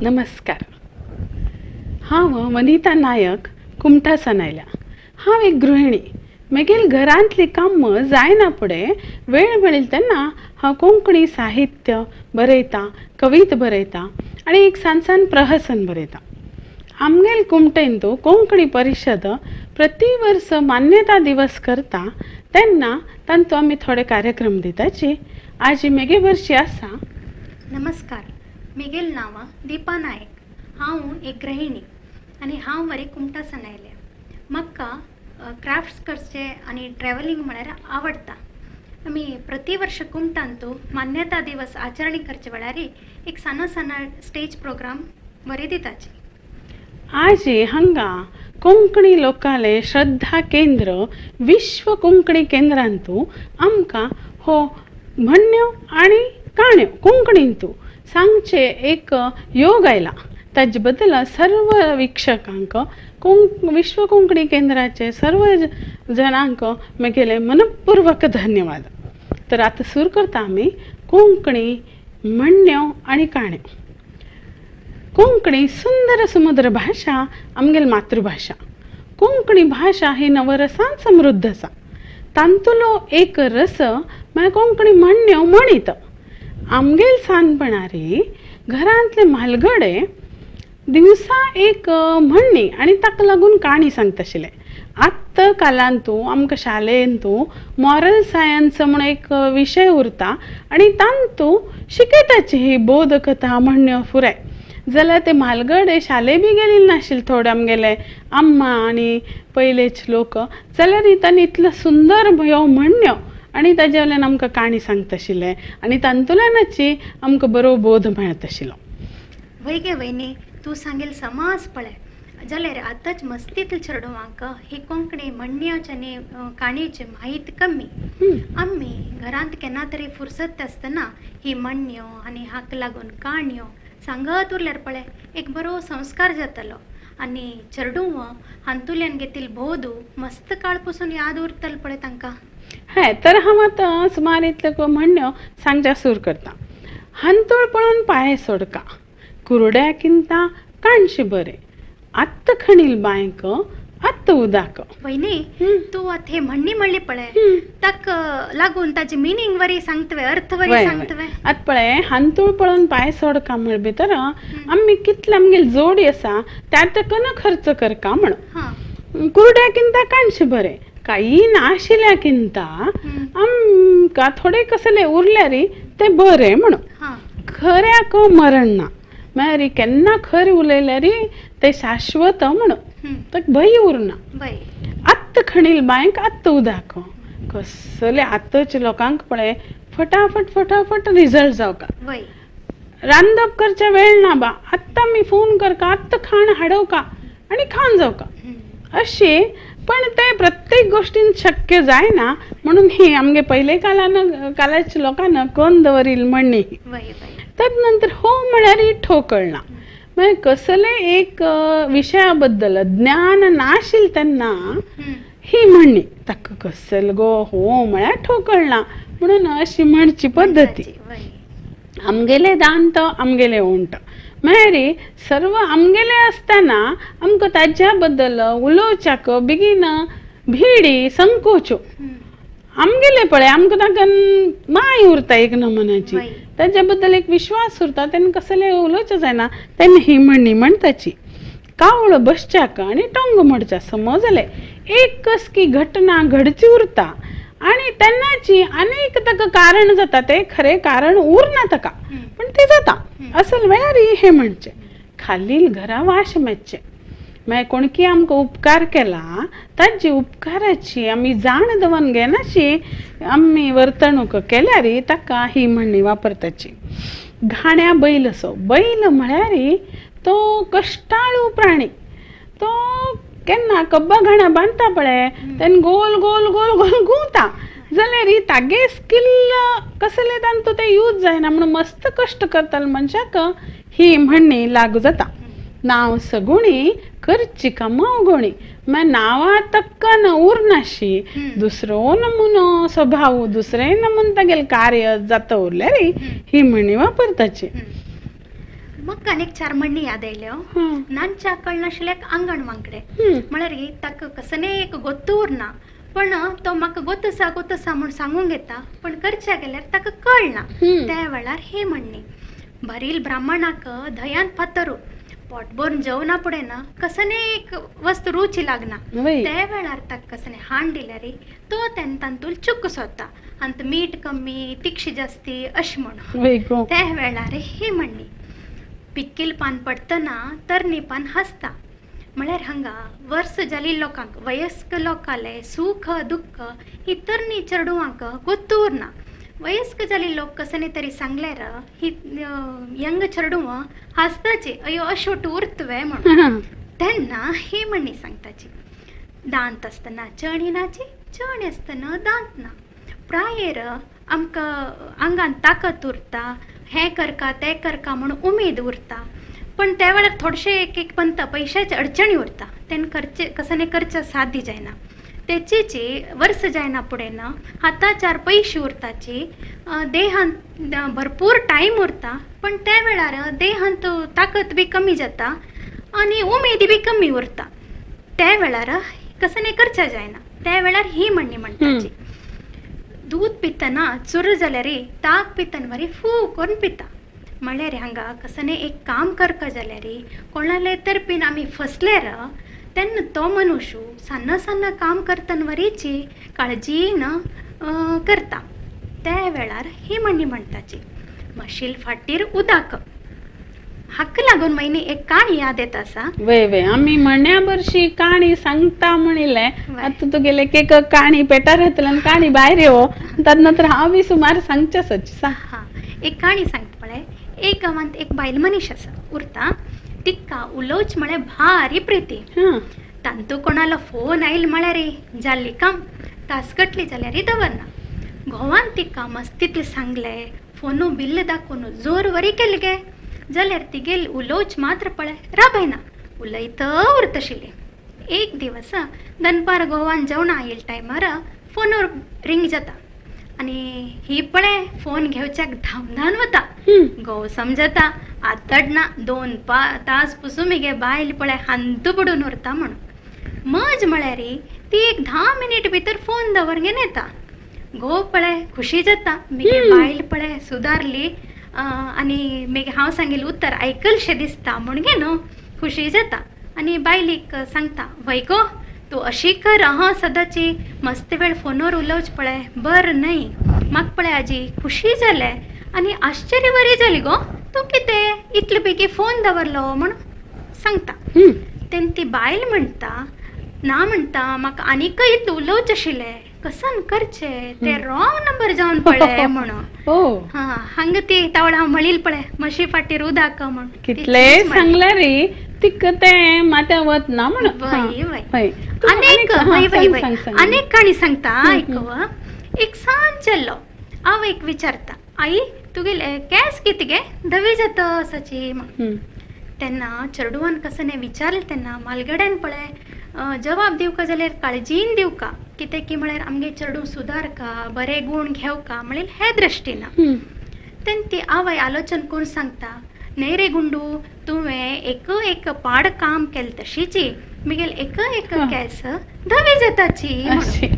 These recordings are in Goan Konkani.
नमस्कार. हांव वनिता नायक कुमठासान आयल्या. हांव एक गृहिणी. म्हगेल घरांतली कामां जायना फुडें वेळ मेळिल्लो तेन्ना हांव कोंकणी साहित्य बरयता, कविता बरयता आनी एक सान सान प्रहसन बरयता. आमगेल कुमटेंतू कोंकणी परिशद प्रति वर्स मान्यता दिवस करता तेन्ना तांतू आमी थोडे कार्यक्रम दिताची. आजी म्हगे वर्शी आसा. नमस्कार, म्हगेल नांव दीपा नायक. हांव एक गृहिणी आनी हांव वरी कुमटासान आयल्या. म्हाका क्राफ्ट्स करचे आनी ट्रॅवलिंग म्हळ्यार आवडटा. आमी प्रति वर्स कुमटांतू मान्यता दिवस आचरणी करचे वेळार एक सान सान स्टेज प्रोग्राम वरी दिताची. आजी हांगा कोंकणी लोकाले श्रद्धा केंद्र विश्व कोंकणी केंद्रांतू आमकां हो म्हणण्यो आनी काणयो कोंकणींतू सांगचे एक योग आयला. ताजे बद्दल सर्व वीक्षकांक विश्व कोंकणी केंद्राचे सर्व जणांक म्हगेले मनपूर्वक धन्यवाद. तर आतां सुरू करता आमी कोंकणी म्हणण्यो आनी काणयो. कोंकणी सुंदर समुद्र भाशा आमगेली मातृभाशा. कोंकणी भाशा ही नवरसान समृद्ध आसा. तांतुलो एक रस म्हळ्यार कोंकणी म्हणण्यो म्हणीत. आमगेल सानपणारी घरांतले म्हालगडे दिवसा एक म्हणणी आनी ताका लागून काणी सांगताशिल्ले. आत्तां कालांतू आमकां शाळेंतू मॉरल सायन्स म्हूण एक विशय उरता आनी तांतू शिकयताची ही बोधकथा म्हणण्यो पुराय. जाल्यार ते म्हालगडे शाळे बी गेल्ले नाशिल्ले थोडे आमगेले अम्मा आनी पयलेच लोक, जाल्यार तांणी इतलो सुंदर ह्यो म्हणण्यो आनी ताजे वयल्यान आमकां काणी सांगताशिल्ले आनी तातूंतल्यानच आमकां बरो बोध मेळताशिल्लो. वय गे वयनी, तूं सांगेल समाज पळय जाल्यार आतांच मस्तींतल्या चेडवांक ही कोंकणी म्हणण्याची आनी काणयेची म्हायती कमी. आमी घरांत केन्ना तरी फुरसत आसतना ही म्हणण्यो आनी हाका लागून काणयो सांगत उरल्यार पळय एक बरो संस्कार जातलो आनी चेडवां हातूंतल्यान घेतिल्लो बोध मस्त काळ पसून याद उरतलो पळय तांकां. हय, तर हांव आतां सुमार इतल्यो म्हणण्यो सांगच्या सुरू करता. हांतूळ पळोवन पांय सोडका, कुरड्याकिंता काणशे बरें, आत्त खणील बांयक आत्त उदाक. वयनी, तूं आतां हे म्हणणी म्हणली पळय ताका लागून ताजे मिनींग वरी सांगतवे, अर्थ वरी सांगतवे. आतां पळय हांतूळ पळोवन पांय सोडका म्हळ भितर आमी कितले आमगेली जोडी आसा त्या तकन खर्च करका म्हणून. कुरड्याकिंता काणशे बरें, काही नाशिल्ल्या किंता आमकां थोडे कसले उरल्यार ते बरें म्हणून. खऱ्याक मरण ना, म्हळ्यार केन्ना खरें उलयल्यार ते शाश्वत म्हणून, ताका भंय उरना. आत्त खणील बांयक आत्त उदाक. कसले आतांच्या लोकांक पळय फटाफट फटाफट रिजल्ट जावका. रांदप करच्या वेळ ना बा, आत्तां मी फोन करका, आत्तां खाण हाडोवका आनी खाण जावका अशें. पण ते प्रत्येक गोष्टीन शक्य जायना म्हणून ही आमगे पयले कालान कालाच्या लोकांना कोण दवरील म्हणणी. तद नंतर हो म्हळ्यार ठोकळना, म्हळ्यार कसले एक विशया बद्दल ज्ञान नाशिल्लें तेन्ना ही म्हणणी ताका कसल गो हो म्हळ्यार ठोकळना म्हणून अशी म्हणची पद्दती. आमगेले दांत आमगेले ओंठ, म्हळ्यार सर्व आमगेले आसतना आमकां ताज्या बद्दल उलोवच्याक बेगीन भिडी संकोचो. आमगेले पळय आमकां ताका माय उरता एक नमनाची, ताज्या बद्दल एक विश्वास उरता, तेन्ना कसले उलोवचें जायना तेन्ना ही म्हणणी म्हणटाची. कावळो बसच्याक आनी टोंग मोडच्या समजले एक कसकी घटना घडची उरता आनी तेन्नाची आनीक ताका कारण जाता, ते खरें कारण उरना ताका पण ते जाता असल वेळार हे म्हणचें. खालील घरा वाश मेचचें, मागीर कोणकी आमकां उपकार केला ताजी उपकाराची आमी जाण दवरून घेनाशी आमी वर्तणूक केल्यार ताका ही म्हणणी वापरताची. घाण्या बैल असो, बैल म्हळ्यार तो कश्टाळू प्राणी, तो केन्ना कब्बा घाणा बांदता पळय तेन्ना गोल गोल गोल गोल घुंवता जाल्यार तागे स्किल कसले तांतू ते यूज जायना म्हणून मस्त कश्ट करताले मनशाक ही म्हणणी लागू जाता. नांव सगुणी करची कामां अवगुणी, मागीर नांवां तक्कन उरनाशी दुसरो नमुनो स्वभाव दुसरे नमुन तागेलें कार्य जाता उरल्यार ही म्हणणी वापरताची. म्हाका आनीक चार म्हणणी याद आयल्यो. नानच्या कळनाशिल्ल्याक आंगण वांकडे, म्हळ्यार ताका कसने एक गोत्तू उरना, पण तो म्हाका गोत आसा गोत आसा म्हूण सांगूंक येता, पण करच्या गेल्यार ताका कळना. त्या वेळार ही म्हणणी. भरील ब्राह्मणाक धंयान फातरू, पोट भरून जेवना फुडें ना कसने एक वस्तू रुची लागना, त्या वेळार ताका कसने हाण दिल्यार तो तेन्ना तातूंत चूक सोदता, आनी मीठ कमी तिखशी जास्ती अशें म्हणून. त्या वेळार ही म्हणणी. पिक्कील पान पडटना तरणी पान हांसता, म्हळ्यार हांगा वर्स जाल्ली लोकांक वयस्क लोकांले सूख दुख्ख ही तरणी चेडवांक गोत्तू उरना. वयस्क जाल्ले लोक कसने तरी सांगल्यार ही यंग चेडवां हांसताची, अयो अशोट उरतवे म्हणून. तेन्ना ही म्हणणी सांगताची. दांत आसतना चणी नाची, चणी आसतना दांत ना. प्रायेर आमकां आंगान ताकत उरता, हें करका तें करका म्हूण उमेद उरता, पण त्या वेळार थोडशे एक एक पंत पयशाचे अडचणी उरता, तेन्ना करचे कसने करचें साध्य जायना. तेचेची वर्स जायना फुडें ना हाताचार पयशे उरताची, देहांत भरपूर टायम उरता, पण त्या वेळार देहांत ताकत बी कमी जाता आनी उमेद बी कमी उरता. त्या वेळार कसने करचें जायना, त्या वेळार ही म्हणणी म्हणटाची. दूद पितना चुर जाल्यार ताक पितना वरी फू करून पिता, म्हळ्यार हांगा कसने एक काम करका जाल्यार कोणाले तर्पीन आमी फसल्यार तेन्ना तो मनुष्य सान्न सान्न काम करतना वरीची काळजीन करता. त्या वेळार ही म्हणणी म्हणटाची. म्हशील फाटीर उदक. हाका लागून म्हयने एक काणी याद येता आसा. वय वय, आमी म्हण्या बरशी काणी सांगता म्हणिल्लें, आतां तुगेले एक काणी पेटार येतले आनी काणी भायर येवो, ताजे नंतर हांव बी सुमार सांगचें सच. हां, एक काणी सांगता पळय. एक गांवांत एक बायल मनीस आसा उरता, तिका उलोवच म्हळ्यार भारी प्रिती. तांतू कोणालो फोन आयल म्हळ्यार जाल्ली काम तासकटली जाल्यार दवरना. घोवान तिका मस्तीतलें सांगलें, फोनू बिल्ल दाखोवन जोर वरी केले गे, जाल्यार तिगेल उलोवच मात्र पळय राबयना, उलयत उरतशिल्ली. एक दिवस दनपार घोवान जेवणा आयल टायमार फोनूर रिंग जाता आनी ही पळय फोन घेवच्याक धांवधान वता. घोव समजता आतडना, 2 तास पसून मुगे बायल पळय हांतू पडून उरता म्हणून. मज म्हळ्यार ती एक 10 मिनीट भितर फोन दवर घेवन येता. घोव पळय खुशी जाता, मुगे बायल पळय सुदारली आनी मागीर हांव सांगिल्लें उतर आयकलशें दिसता म्हूण गे न्हू खुशी जाता. आनी बायलेक सांगता, वय गो तूं अशी कर हां सदांची, मस्त वेळ फोनवर उलोवच पळय बरें न्हय. म्हाका पळय आजी खुशी जालें आनी आश्चर्य बरी जाली गो, तूं कितें इतले बेगीन फोन दवरलो म्हूण सांगता. तेन्ना ती बायल म्हणटा, ना म्हणटा म्हाका आनीकय इतलें उलोवचें आशिल्लें, कसन करचें तें रॉंग नंबर जावन पळय म्हणून. हां, हांगा ती तावळ हांव म्हणील पळय म्हशी फाटीर उदक म्हूण. कितलें सांगलें रे तिका तें माथ्या वतना म्हणून. अनेक अनेक काणी सांगता आयकव. एक सान चेडो आवयक विचारता, आई तुगेले केंस कितें गे धवी जाता असाची म्हूण. तेन्ना चेडवान कसने विचारलें तेन्ना म्हालगड्यान पळय जवाब दिवका जाल्यार काळजीन दिवका, कितें की म्हळ्यार आमगे चेडूं सुदारका बरे गूण घेवका म्हणल्यार हे दृश्टीन. तेन्ना ती आवय आलोचन करून सांगता, न्हय रे गुंडू, तुवें एक एक पाड काम केलें तशीची मुगेल एक एक केंस धवी जाताची.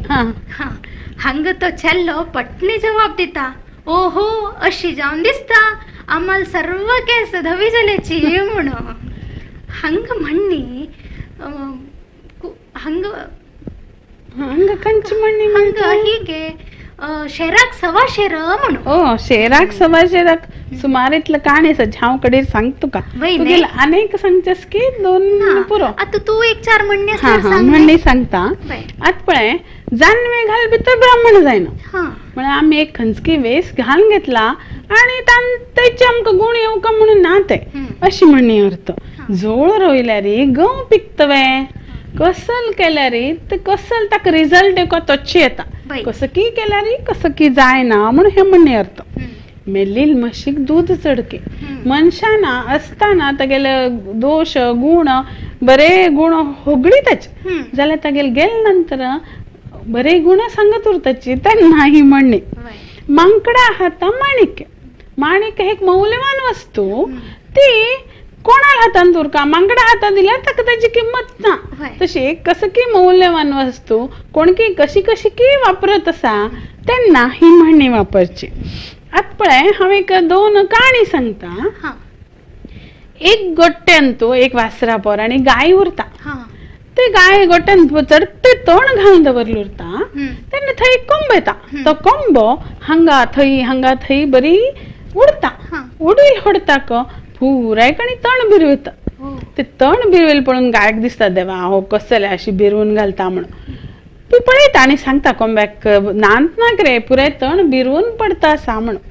हां, हांगा तो चेडो पटनी जवाब दिता, ओहो अशी जावन दिसता आम्हाला सर्व केंस धवी जाल्याची म्हणून. हांगा म्हणणी हांगा हांगा खंयची म्हणणी हांगा ही गे शेराक सवा शेर म्हणून. ओ शेराक सवा शेराक सुमार इतलं काणी आसा हांव कडेन सांग तुका. तुगेले अनेक सांगचेस की 2 पुरो. आतां तूं एक 4 म्हणणी म्हणणी सांगता. आतां पळय, जानवें घाल भितर ब्राह्मण जायना, म्हळ्यार आमी एक खंयची वेस घालून घेतला आनी तेचे आमकां गूण येवका म्हणून ना ते, अशी म्हणणी अर्थ. जोळ रोयल्यार गंव पिकतवे, कसल केल्यार ते कसल ताका रिजल्ट येवका तोच्ची येता, कसं की केल्यार कसं की जायना म्हणून हे म्हणणे अर्थ. मेल्लील म्हशीक दूद चडके, मनशान आसतना तागेले दोश गूण बरे गुण होगळी ताचे, जाल्यार तागेले गेले नंतर बरे गुण सांगत उरताची तेन्ना ही म्हणणी. मांकडा हाता माणिक, माणिक एक मौल्यवान वस्तू, ती कोणाला हातान उरका मांगडा हातान दिल्यार ताका ताची किंमत ना. तशी एक कसं की मौल्यवान वस्तू कोणकी कशी कशी की वापरत आसा तेन्ना ही म्हणणी वापरची. आतां पळय हांव एक दोन काणी सांगता. एक गोट्यान तो एक वासरा पोर आनी गाय उरता. ते गाय गोट्यान चडते तण घालून दवरले उरता तेन्ना थंय एक कोंबो येता. तो कोंबो हांगा थंय हांगा थंय बरी उडता. उडी होडताक पुराय कणी तण बिरवता. ते तण बिरवेल पळोवन गायक दिसता देवा हो कसले अशी बिरवून घालता म्हणून. ती पळयता आनी सांगता कोंब्याक नात नाक रे पुराय तण बिरवून पडता आसा म्हणून.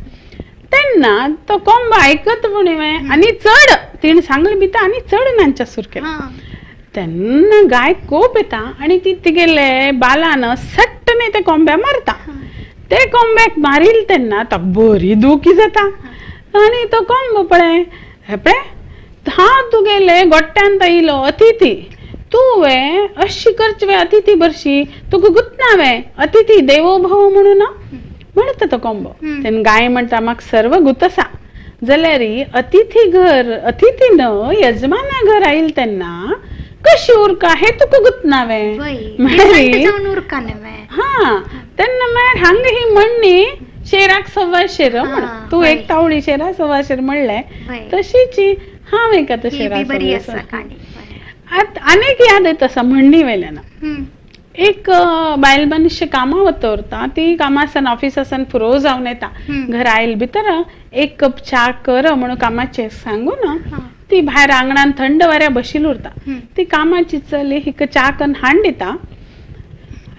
तेन्ना तो कोंबो आयकत म्हण आनी चड तिणें सांगलें भितर आनी चड नांच्या सुर केला. तेन्ना गाय कोप येता आनी ती तिगेले बालान सट्टने ते कोंब्या मारता. ते कोंब्याक मारील तेन्ना तो बरी दुखी जाता आनी तो कोंबो पळय हे पळय हांव तुगेले गोट्यान येयलो अतिथी तुवें अशी करची वे अतिथी बरशी तुका गुतना वे अतिथी देवो भव म्हणून म्हणटा तो कोंबो. तेन्ना गाय म्हणटा म्हाका सर्व गुत आसा जाल्यार अतिथी घर अतिथी न यजमाना घर आयल तेन्ना कशी उरका हे तुका गुतना वे. हा तेन्ना मागीर हांगा ही म्हणणी शेराक सव्वा शेर म्हण तूं एक तावळी शेरा सव्वा शेर म्हणलें तशीच हांव एक आतां शेरा. आतां आनीक याद येता आसा म्हणणी वयल्यान. एक बायल मनीस कामां वता उरता. ती कामासान ऑफिसासान पुरो जावन येता. घरा आयल भितर एक कप च्या कर म्हणून कामाचें सांगून ती भायर आंगणान थंड वाऱ्या बशील उरता. ती कामाची चली हिका च्या कन्न हाड दिता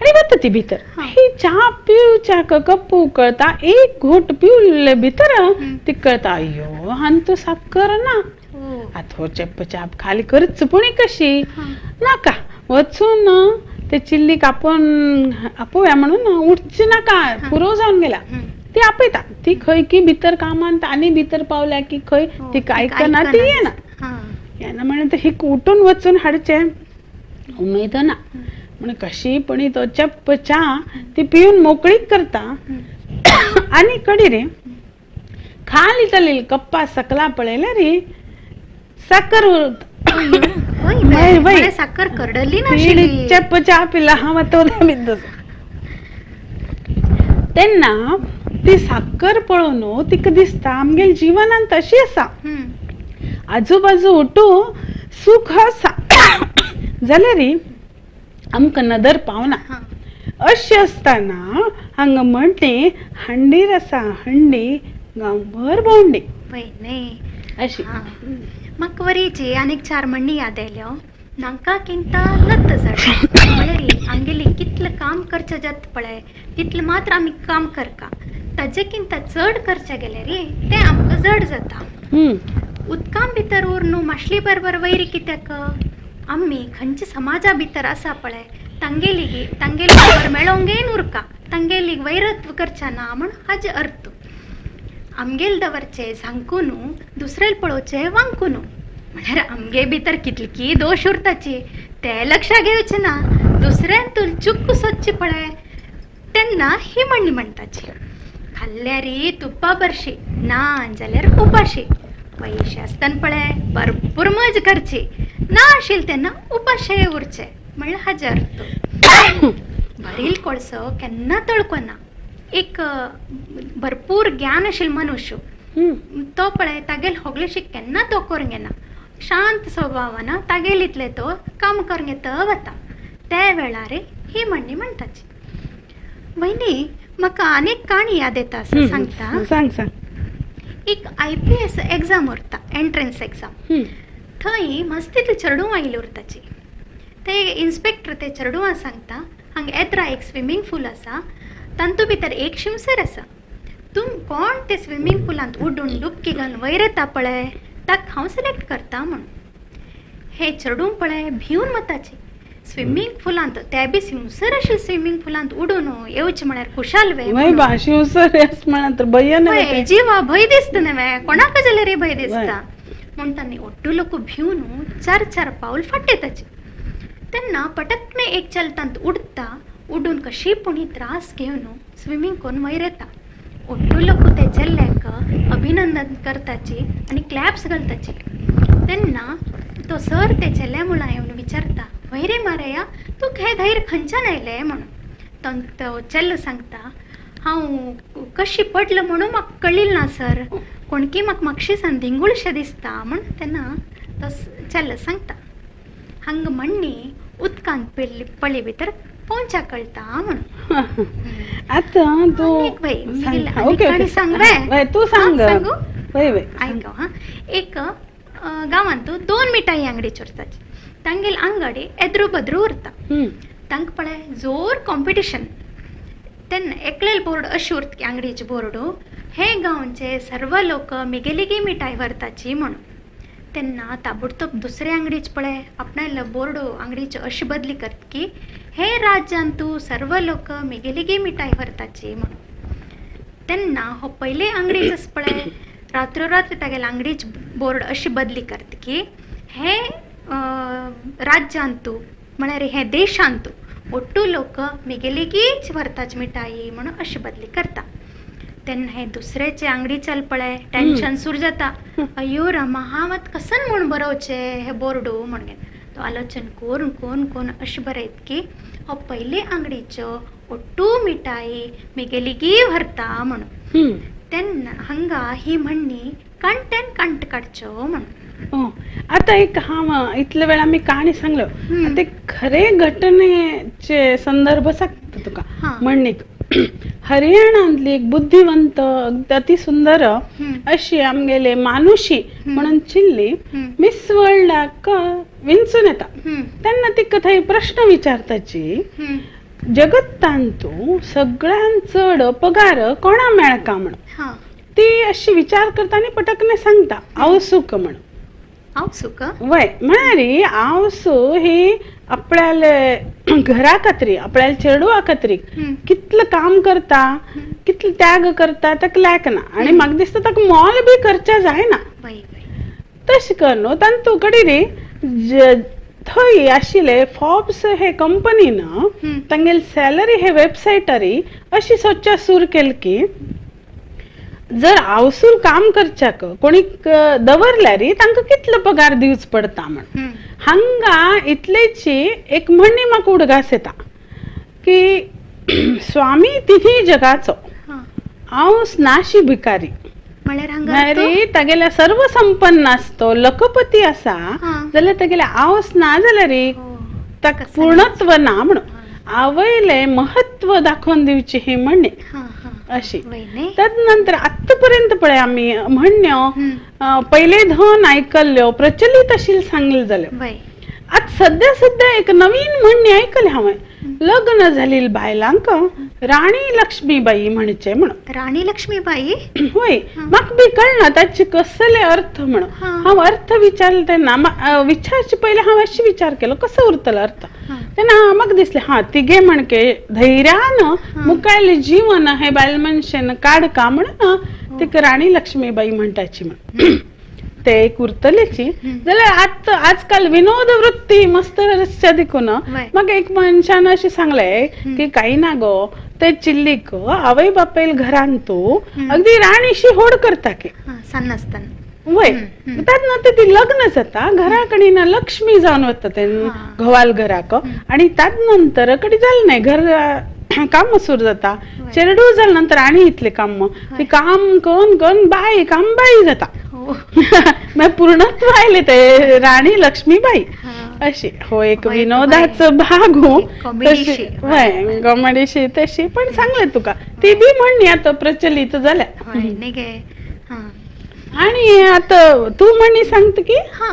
आनी वता ती भितर. ही च्या पिवच्याक कप उकळता एक घोट पिवले भितर ती कळता अय्यो हांतू साकर ना आतां हो चेप्प च्याप खाली करच पुणी कशी नाका वचून ते चिल्ली कापून आपोवया म्हणून उठची नाका पुरो जावन गेला. ती आपयता ती खंय की भितर कामांत आनी भितर पावल्या की खंय तिका आयकना ती येना येना म्हणून हिका उठून वचून हाडचें उमेद ना म्हण कशी पणी तो चप्प च्या ती पिवन मोकळीक करता आनी कडी रे खाली चलेल कप्पा सकला पळयले रे साकर साकर करडली ना चप्प च्या पिला हांव तो. तेन्ना ती साकर पळोवन तिका दिसता आमगेले जिवनान तशी आसा आजूबाजू उठू सुख आसा जाल्यार आमकां नदर पावना. अशें आसतना हांगा म्हणटी हांडीर आसा हंडी गांवभर भोंवडी अशी. म्हाका वरीची आनीक चार म्हणणी याद आयल्यो. नाका किंता लत्त जड म्हळ्यार आमगेली कितलें काम करचें जाता पळय तितलें मात्र आमी काम करका ताजे किंता चड करचें गेल्यार तें आमकां जड जाता. उदकां भितर उर न्हू माशली बरोबर वैरी कित्याक आमी खंयच्या समाजा भितर आसा पळय तांगेली तांगेली बरोबर मेळोंक उरका तांगेली वैरत्व करचें ना म्हण हाजे अर्थ. आमगेल दवरचें सांगून दुसरेल पळोवचें वांकून म्हळ्यार आमगे भितर कितली दोश उरताची ते लक्षां घेवचें ना दुसऱ्यान तूं चूक सोदची पळय तेन्ना ही म्हणणी म्हणटाची. खाल्ल्यार तुप्पा बरशी ना जाल्यार उपाशी. पयशे आसतना पळय भरपूर मज करची ना आशिल्लें तेन्ना उपाशे उरचें म्हणल्यार हाजे अर्थ. भरील कोळसो केन्ना तळको ना. एक भरपूर ज्ञान आशिल्लो मनुष्य तो पळय तागेले होगलेशी केन्ना तो करूंक येना शांत स्वभावान तागेले इतलें तो काम करूंक येता वता त्या वेळार ही म्हणणी म्हणटाची. वयनी म्हाका आनीक काणी याद येता आसा सांगता. सांग सांग. एक IPS exam उरता एंट्रन्स एग्जाम. थंय मस्ती चेडवां आयिल्ली उरताची. ते इन्स्पेक्टर ते चेडवां सांगता हांगा येद्रा एक स्विमींग पूल आसा तातूंत भितर एक शिंवसर आसा तूं कोण ते स्विमींग पुलांत उडून डुबकी घालून वयर येता पळय ताका हांव सिलेक्ट करता म्हूण. हे चेडूं पळय भिवन वताचें स्विमींग पुलांत ते बी शिंवसर आशिल्ले स्विमींग पुलांत उडून येवचें म्हळ्यार खुशाल वे जिवा भंय दिसता न्हय कोणाक जाल्यार भंय दिसता म्हूण तांणी ओट्टू लोक भिवन चार चार पावल फाट येताचे. तेन्ना पटकने एक चलतांत उडता उडून कशी पुणी त्रास घेवन स्विमींग करून वयर येता. ओट्टू लोक ते चेल्ल्याक अभिनंदन करताची आनी क्लॅप्स घालताची. तेन्ना तो सर ते चेल्या मुळां येवन विचारता, वय रे मारया, तूं हे धैर्य खंयच्यान आयलें म्हणून. तो चेल्लो सांगता, हांव कशी पडलो म्हणून म्हाका कळिल्लें ना सर, कोणकी म्हाका मातशें धिंगूळशें दिसता म्हण. तेन्ना तो चेल्लो सांगता, हांगा म्हणणी उदकांत पळी भितर पोंवच्या कळटा म्हणून. आतां तूं सांग, तूं सांग, आयक हां. एक गांवांत 2 मिठाई आंगडी चोरताची. तांगेल आंगडी एद्रू बद्रू उरता. तांकां पळय जोर कॉम्पिटिशन. तेन्ना एकलेल बोर्ड अशी उरता की आंगडीचे बोर्डू, हे गांवचे सर्व लोक मिगेलिगी मिठाई व्हरताची म्हणून. तेन्ना ताबडतोब दुसरे आंगडीच पळय आपणाले बोर्डो आंगडीची अशी बदली करत की हे राज्यांतू सर्व लोक मिगेलिगी मिठाई व्हरताची म्हणून. तेन्ना हो पयले आंगडीच पळय रात्रोरात्री तागेले आंगडीच बोर्ड अशी बदली करत की हे राज्यांतू म्हळ्यार हे देशांतू ओट्टू लोक मिगेलिगीच व्हरताची मिठाई म्हणून अशी बदली करता. तेन्ना हे दुसऱ्याचे आंगडी चल पळय टेन्शन सुरू जाता, अयो रामा हांव आतां कसन म्हूण बरोवचें हे बोर्डू म्हणून. तो आलोचन करून करून करून अशें बरयत की हो पयले आंगडीच्यो ओट्टू मिठाई मिगेलिगी व्हरता म्हणून. तेन्ना हांगा ही म्हणणी कंटेन कंट काडच्यो म्हणून. आतां एक हांव इतले वेळ आमी काणी सांगल्यो, आतां खरे घटनेचे संदर्भ सांगता तुका म्हणणीक. हरियाणांतली एक बुद्धिवंत अति सुंदर अशी आमगेले मानुषी म्हणून चिल्ली मिस वर्ल्डाक विंचून येता. तेन्ना तिका थंय प्रश्न विचारताची, जगत्तांतू सगळ्यान चड पगार कोणा मेळका म्हणून. ती अशी विचार करता आनी पटकने सांगता, आवसूक म्हणून. आवसूक वय म्हळ्यार आवसू ही आपल्याले घरा खातीर, आपल्याले चेडवा खातीर कितलें काम करता, कितलें त्याग करता ताका लेखना आनी म्हाका दिसता ताका मोल बी करचें जायना. तशें कर न्हू तांतू कडेन रे थंय आशिल्ले फॉर्ब्स हे कंपनीन तांगेली सॅलरी हे वेबसायटारी अशी सोदच्या सुरू केली की जर आवसूर काम करच्याक कोणीक दवरल्यार तांकां कितलो पगार दिवचो पडटा म्हण. हांगा इतलेची एक म्हणणी म्हाका उडगास येता की स्वामी तिन्ही जगाचो हांव नाशी भिकारी. म्हळ्यार तागेल्या सर्व संपन्न आसतो लखपती आसा जाल्यार तागेल्या आवस ना जाल्यार ताका पूर्णत्व ना म्हणून आवयले महत्व दाखोवन दिवची ही म्हणणी अशी. तदनंतर आतापर्यंत पळय आमी म्हणण्यो पयले धन आयकल्ल्यो प्रचलित अशी सांगले जाल्यो. आतां सद्या सद्या एक नवीन म्हणणी आयकली हांवें, लग्न झालेली बायलांक राणी लक्ष्मीबाई म्हणचे म्हणून. राणी लक्ष्मीबाई होय, म्हाका बी कळना ताचे कसले अर्थ म्हणून. हांव अर्थ विचारले तेन्ना विचारचे पयले हांव अशें विचार केलो कसो उरतलो अर्थ, तेन्ना म्हाका दिसलें हा तिगे म्हणके धैर्यान मुखायले जीवन हे बायल मनशेन काडका म्हणून तिका राणी लक्ष्मीबाई म्हणटाची म्हणून. ते एक उरतलेची. जाल्यार आतां आजकाल विनोद वृत्ती मस्त रस्त्या देखून म्हाका एक मनशान अशें सांगलें की कांय ना गो ते चिल्लीक आवय बापायल घरान तूं अगदी राणीशी होड करता की वय. तातूंत ती लग्न जाता घरा कडेन लक्ष्मी जावन वता ते घोवाल घराक आनी तात नंतर कडेन जालें न्हय घर काम सुरू जाता, चेडू जाले नंतर आनी इतलें काम ती काम करून करून बाई काम बाई जाता. मागीर पूर्णत्व आयलें ते राणी लक्ष्मीबाई अशी. हो एक विनोदाचो भाग हो तशी वय कॉमेडीशी तशी, पण सांगलें तुका ती बी म्हणणी आतां प्रचलित जाल्या. आणि आतां तूं म्हणणी सांगता की हा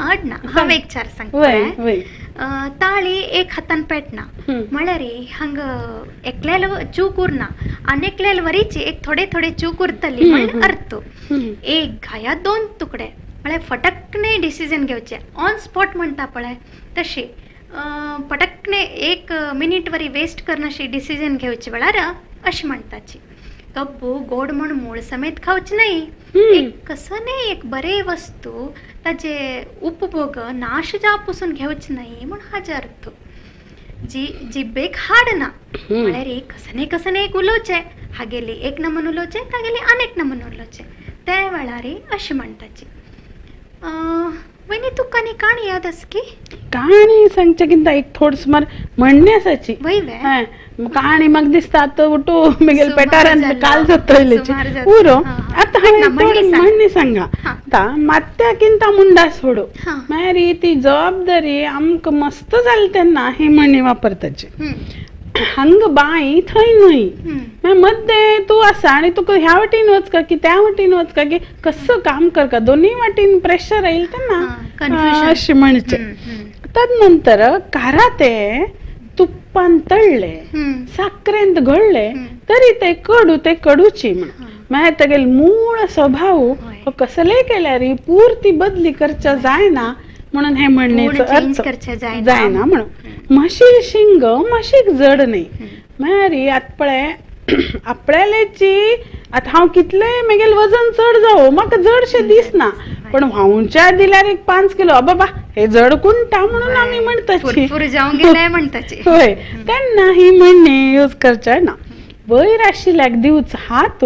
हांव एक चार सांगता. वय वय ताळी एक हातान पेटना म्हळ्यार हांगा एकल्याल चूक उरना आनी एकल्याल वरीची एक थोडे थोडे चूक उरतली म्हण अर्थ. एक घाया दोन तुकडे म्हळ्यार फटकने डिसिजन घेवचे ऑन स्पॉट म्हणटा पळय तशी पटकने एक मिनीट वरी वेस्ट करनाशी डिसिजन घेवचे वेळार अशें म्हणटाची. कब्बू गोड म्हण मूळ समेत खावचे न्हय, एक कसं न्हय एक बरे वस्तू ताजे उपभोग नाश जावपसून घेवचे न्हय म्हण हाजे अर्थ. जी जिब्बेक हाड ना म्हळ्यार एक कसं न्हय कसं न्हय एक उलोवचें हागेली एक नमून उलोवचें, तागेली आनी एक नमून उलोवचें, ते वेळार अशें म्हणटाची. वयनी तुका आनी काणी याद आसा की? काणी सांगचे किंता एक थोड सुमार म्हणणे आसाची. वय वे काणी म्हाका दिसता आतां उठू मेगेल पेटारान काल जातलेची उरो. आतां हांवें थोडी म्हणणी सांगा. आतां मात्या किंता मुंडा सोडू मागीर ती जबाबदारी आमकां मस्त जाली तेन्ना ही म्हणणी वापरताची. हांग बांय थंय न्हय, मागीर मद्दे तूं आसा आनी तुका ह्या वाटेन वचका की त्या वाटेन वचका की कसो काम करका, दोनूय वाटेन प्रेशर येयल तेन्ना अशें म्हणचें. तदनंतर काराते तुप्पान तळ्ळे साकरेंत घोळ्ळे तरी ते कडू ते कडूची म्हण. मागीर तागेलो मूळ स्वभाव हो कसलेय केल्यार पुर्ती बदली करच्या जायना म्हणून हे म्हणणेचो अर्थ जायना म्हणून. म्हशी शिंग म्हशीक जड न्हय. मागीर आतां पळय आपल्याची आतां हांव कितलें मेगेलें वजन चड जावं म्हाका जडशें दिसना, पण व्हांवच्या दिल्यार एक 5 किलो बाबा हे जड कुंटा म्हणून आमी म्हणटाची. हय, तेन्ना ही म्हणणी यूज करचे ना. वयर आशिल्ल्याक दिवचो हात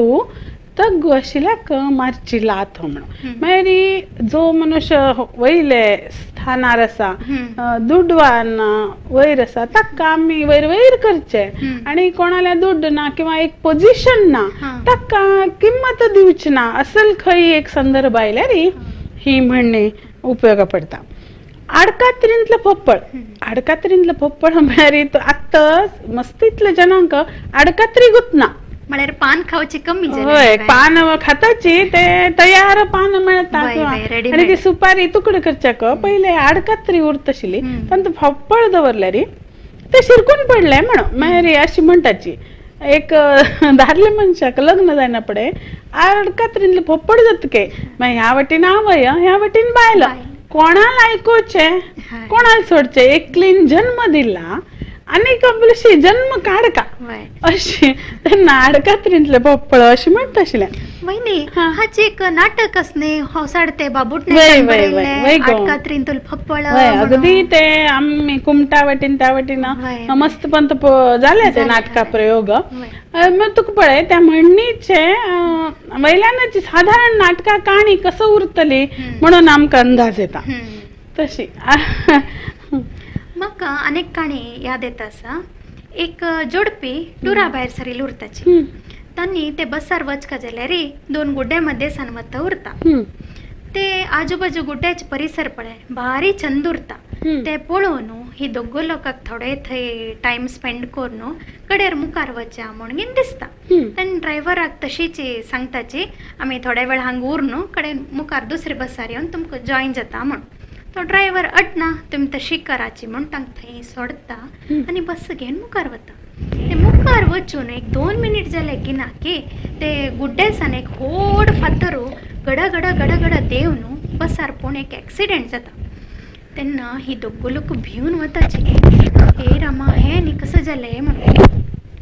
तग्गू आशिल्ल्याक मारची लाथ म्हणून. मागीर जो मनुष्य वयले स्थानार आसा, दुडवान वयर आसा, ताका आमी वयर वयर करचे आनी कोणाल्या दुड्ड ना किंवा एक पोजिशन ना ताका किंमत दिवची ना, असल खंय एक संदर्भ आयल्यार ही म्हणणी उपयोगा पडटा. आडकात्रींतलो पोप्पळ, आडकात्रींतलो पोप्पळ म्हळ्यार आत्तां मस्त इतले जनांक आडकात्री गुतना म्हळ्यार पान खावची कमी. हय, पान खाताची ते तयार पान मेळटा आनी ती सुपारी तुकडे करच्याक पयले आडकात्री उरताशिल्ली, तांतूत फोप्पळ दवरल्यार ते शिरकून पडले म्हणून. मागीर अशी म्हणटाची एक दादले मनशाक लग्न जायना पडे आडकात्रींतले फोप्पळ जातके मागीर ह्या वाटेन आवय ह्या वाटेन बायल, कोणाला आयकुचें कोणाला सोडचें, एकलीन जन्म दिला आनी कबलशी जन्म काडका अशी तेन्ना आडकात्रींतले पप्पळ अशी म्हणटा आशिल्लें. वयनी हाचे एक नाटक आसने हौसाडते बाबूट आडकात्रींतले पप्पळ. अगदी ते आमी कुमटा वाटेन त्या वाटेन मस्त पंत जाले ते नाटका प्रयोग. मग तुका पळय त्या म्हणणीचे वयल्यानच साधारण नाटका काणी कसं उरतली म्हणून आमकां अंदाज येता तशी. म्हाका आनीक काणी याद येता आसा. एक जोडपी टुरा भायर सरिल्ली उरताची, तांणी ते बसार वचका जाल्यार 2 गुड्ड्या मदें सान वता उरता. ते आजूबाजू गुड्ड्याचे परिसर पळय भारी चंद उरता, ते पळोवन ही दोगो लोकांक थोडे थंय टायम स्पेंड करून कडेर मुखार वचा म्हणून दिसता. तेन्ना ड्रायव्हराक तशीच सांगताची आमी थोडे वेळ हांगा उरनु कडेन मुखार दुसरे बसार येवन तुमकां जॉयन जाता म्हूण. तो ड्रायव्हर अटना तुमी तशी कराची म्हूण तांकां थंय सोडता आनी बस घेवन मुखार वता. ते मुखार वचून एक 2 मिनीट जाले की ना की ते गुड्डेसान एक व्हड फातर गडा गडा गडा गडा देंवन बसार पूण एक एक्सिडेंट जाता. तेन्ना ही दोगो लोक भिवन वताची, हे रामा हें आनी कसो जालें म्हणून.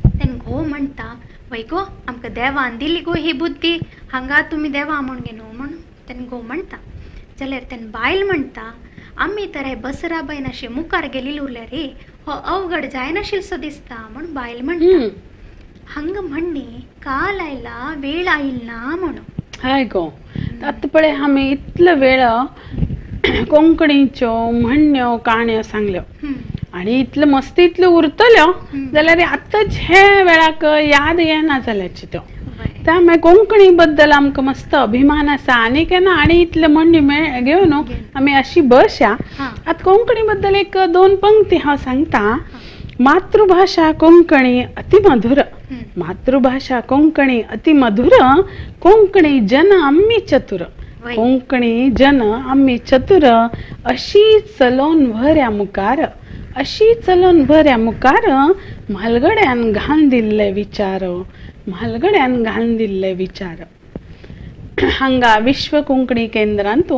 तेन्ना घोव म्हणटा वय गो आमकां देवान दिली गो ही बुद्धी, हांगा तुमी देवा म्हूण घेनो म्हूण तेन्ना घोव म्हणटा. जाल्यार तेन्ना बायल म्हणटा आमी तर हे बसरा बायन अशी मुखार गेलेली उरल्यार रे हो अवघड जायनाशिल्लो दिसता म्हूण बायल म्हणटा. हांगा म्हणणी काल आयला वेळ आयल ना म्हणून. हय गो, आतां पळय आमी इतलो वेळ कोंकणीच्यो म्हणण्यो काणयो सांगल्यो आनी इतल्यो मस्त इतल्यो उरतल्यो जाल्यार आतांच हे वेळाक याद येना जाल्याची त्यो. त्यामुळे कोंकणी बद्दल आमकां मस्त अभिमान आसा आनी केन्ना आनी इतले म्हणणी घेवन आमी अशी बसया. आतां कोंकणी बद्दल एक 2 पंक्ती हांव सांगता. मातृभाषा कोंकणी अतिमधुर, मातृभाषा कोंकणी अतिमधुर, कोंकणी जन आम्ही चतुर, कोंकणी जन आम्ही चतुर, अशी चलोन व्हऱ्या मुखार, अशी चलोन व्हऱ्या मुखार, म्हालगड्यान घालून दिल्ले विचार, म्हालगड्यान घालून दिल्ले विचार. हांगा विश्व कोंकणी केंद्रांतू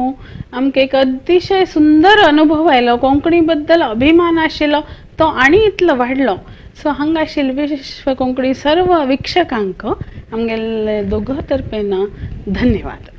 आमकां एक अतिशय सुंदर अनुभव आयलो, कोंकणी बद्दल अभिमान आशिल्लो तो आनी इतलो वाडलो. सो हांगा आशिल्ले विश्व कोंकणी सर्व वीक्षकांक आमगेले दोगां तर्फेन धन्यवाद.